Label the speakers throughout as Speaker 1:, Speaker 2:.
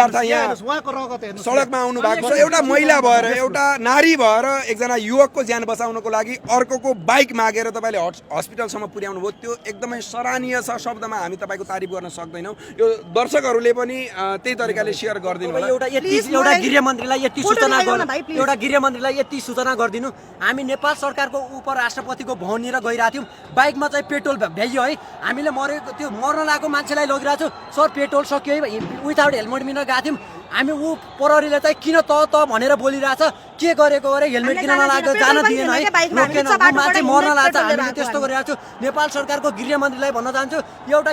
Speaker 1: अर्थ यहाँ सडकमा आउनु भएको छ एउटा महिला भएर एउटा नारी भएर एकजना युवकको ज्यान बचाउनको लागि अर्कोको बाइक मागेर तपाईँले हस्पिटलसम्म पुर्याउनु भयो त्यो एकदमै सराहनीय छ शब्दमा हामी तपाईँको तारिफ गर्न सक्दैनौँ यो दर्शकहरूले पनि त्यही तरिकाले सेयर गरिदिनु होला
Speaker 2: एउटा गृहमन्त्रीलाई यति सूचना गरिदिनु हामी नेपाल सरकारको उपराष्ट्रपतिको भवनतिर गइरहेको थियौँ बाइकमा चाहिँ पेट्रोल भ्याइयो है हामीले मरेको त्यो मर्न लागेको मान्छेलाई लगिरहेको छु सर पेट्रोल सक्यो है विदाउट हेलमेट बिना गएको थियौँ हामी ऊ प्रहरीले चाहिँ किन त भनेर बोलिरहेछ के गरेको अरे हेलमेट किन नलाग्दा जान दिएन है रोकेन मान्छे मर्न लाग्छ हामीले त्यस्तो गरिरहेको छु नेपाल सरकारको गृहमन्त्रीलाई भन्न चाहन्छु एउटा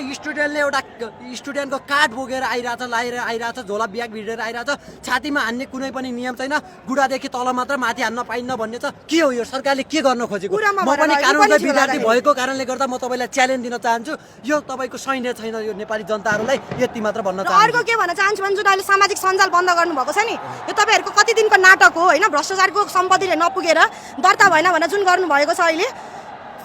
Speaker 2: स्टुडेन्टको कार्ड बोकेर आइरहेछ लाएर आइरहेछ झोला ब्याग भिडेर आइरहेछ छातीमा हान्ने कुनै पनि नियम छैन गुडादेखि तल मात्र माथि हान्न पाइन्न भन्ने छ के हो यो सरकारले के गर्न खोजेको म पनि कानुनको विद्यार्थी भएको कारणले गर्दा म तपाईँलाई च्यालेन्ज दिन चाहन्छु यो तपाईँको सैन्य छैन यो नेपाली जनताहरूलाई यति मात्र भन्न चाहन्छु
Speaker 3: अर्को के भन्न चाहन्छु भने जुन अहिले सामाजिक सञ्जाल बन्द गर्नुभएको छ नि यो तपाईँहरूको कति दिनको नाटक हो होइन भ्रष्टाचारको सम्पत्तिले नपुगेर दर्ता भएन भनेर जुन गर्नुभएको छ अहिले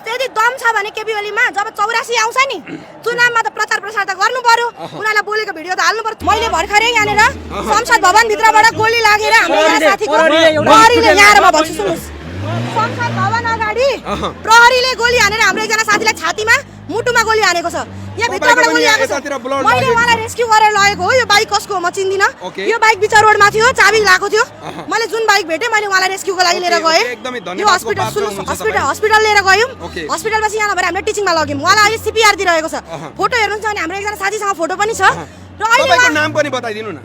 Speaker 3: त्यति दम छ भने केपी ओलीमा जब 84 आउँछ नि चुनावमा त प्रचार प्रसार त गर्नु पर्यो उनीहरूलाई बोलेको भिडियो त हाल्नु पर्यो मैले भर्खरै यहाँनिर संसद भवन भित्रबाट गोली लागेर हाम्रो यहाँ साथीको प्रहरीले ल्याएर म भन्छु सुन्नुहोस् संसद भवन अगाडि प्रहरीले गोली हानेर हाम्रो एकजना साथीलाई छातीमा मुटुमा गोली हानेको छ यहाँ भित्रबाट गोली आएको छ मैले उहाँलाई रेस्क्यु गरेर लगेको हो यो बाइक कसको हो म चिन्दिनँ यो बाइक बिचा रोडमा थियो चाबी लागेको थियो मैले जुन बाइक भेटेँ मैले उहाँलाई रेस्क्युको लागि लिएर गएँ यो हस्पिटल लिएर गयौँ हस्पिटलपछि यहाँ नभएर हामीले टिचिङमा लग्यौँ उहाँलाई अहिले सिपिआर दिइरहेको छ फोटो हेर्नुहुन्छ भने हाम्रो एकजना साथीसँग फोटो पनि छ र अहिले
Speaker 1: नाम पनि बताइदिनु न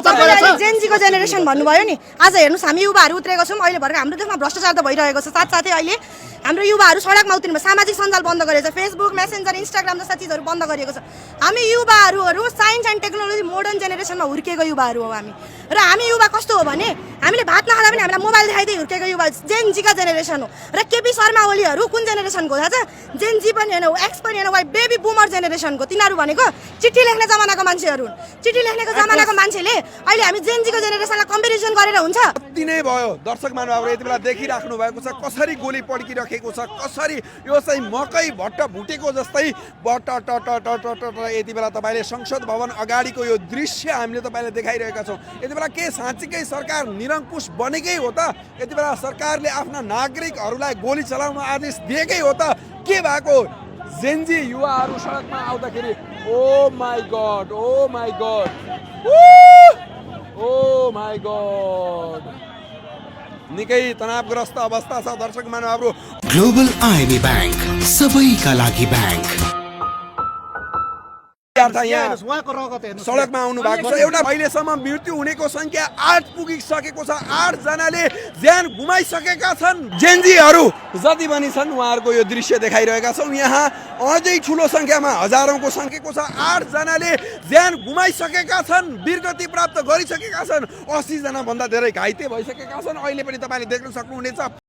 Speaker 3: जेनजीको जेनेरेसन भन्नुभयो नि आज हेर्नुहोस् हामी युवाहरू उत्रेको छौँ अहिले भर्खर हाम्रो देशमा भ्रष्टाचार त भइरहेको छ साथसाथै अहिले हाम्रो युवाहरू सडकमा उत्रिनु भयो सामाजिक सञ्जाल बन्द गरेको छ फेसबुक मेसेन्जर इन्स्टाग्राम जस्ता चिजहरू बन्द गरिएको छ हामी युवाहरू साइन्स एन्ड टेक्नोलोजी मोडर्न जेनेरेसनमा हुर्केको युवाहरू हो हामी र हामी युवा कस्तो हो भने हामीले भात नखाँदा पनि हामीलाई मोबाइल देखाइदिए हुर्केको युवा जेनजीका जेनेरेसन हो र केपी शर्मा ओलीहरू कुन जेनेरेसनको थाहा छ जेनजी पनि होइन एक्स पनि होइन वाइ बेबी बुमर जेनेरेसनको तिनीहरू भनेको चिठी लेख्ने जमानाको मान्छेहरू हुन् चिठी लेख्नेको जमानाको मान्छेले अहिले हामी जेनजीको जेनेरेसनलाई कम्पेरिजन गरेर हुन्छ
Speaker 1: यति नै भयो दर्शक महानुभावहरू यति बेला देखिराख्नु भएको छ कसरी गोली पड्किरहेको छ कसरी यो चाहिँ मकै भट्ट भुटेको जस्तै बट यति बेला तपाईँले संसद भवन अगाडिको यो दृश्य हामीले तपाईँले देखाइरहेका छौँ यति बेला के साँच्चीकै सरकार निरङ्कुश बनेकै हो त यति बेला सरकारले आफ्ना नागरिकहरूलाई गोली चलाउन आदेश दिएकै हो त के भएको जेनजी युवाहरू सडकमा आउँदाखेरि ओ माई गड निकै तनावग्रस्त अवस्था छ दर्शक महानुभावहरू
Speaker 4: ग्लोबल आईबी बैंक सबैका लागि बैंक
Speaker 1: यहाँ सडकमा आउनु भएको छ एउटा अहिलेसम्म मृत्यु हुनेको संख्या 8 पुगिसकेको छ 8 जनाले ज्यान गुमाइसकेका छन् जेनजीहरू जति पनि छन् उहाँहरूको यो दृश्य देखाइरहेका छौँ यहाँ अझै ठुलो संख्यामा हजारौंको संख्याको छ 8 जनाले ज्यान गुमाइसकेका छन् वीरगति प्राप्त गरिसकेका छन् 80 जना भन्दा धेरै घाइते भइसकेका छन् अहिले पनि तपाईँले देख्न सक्नुहुनेछ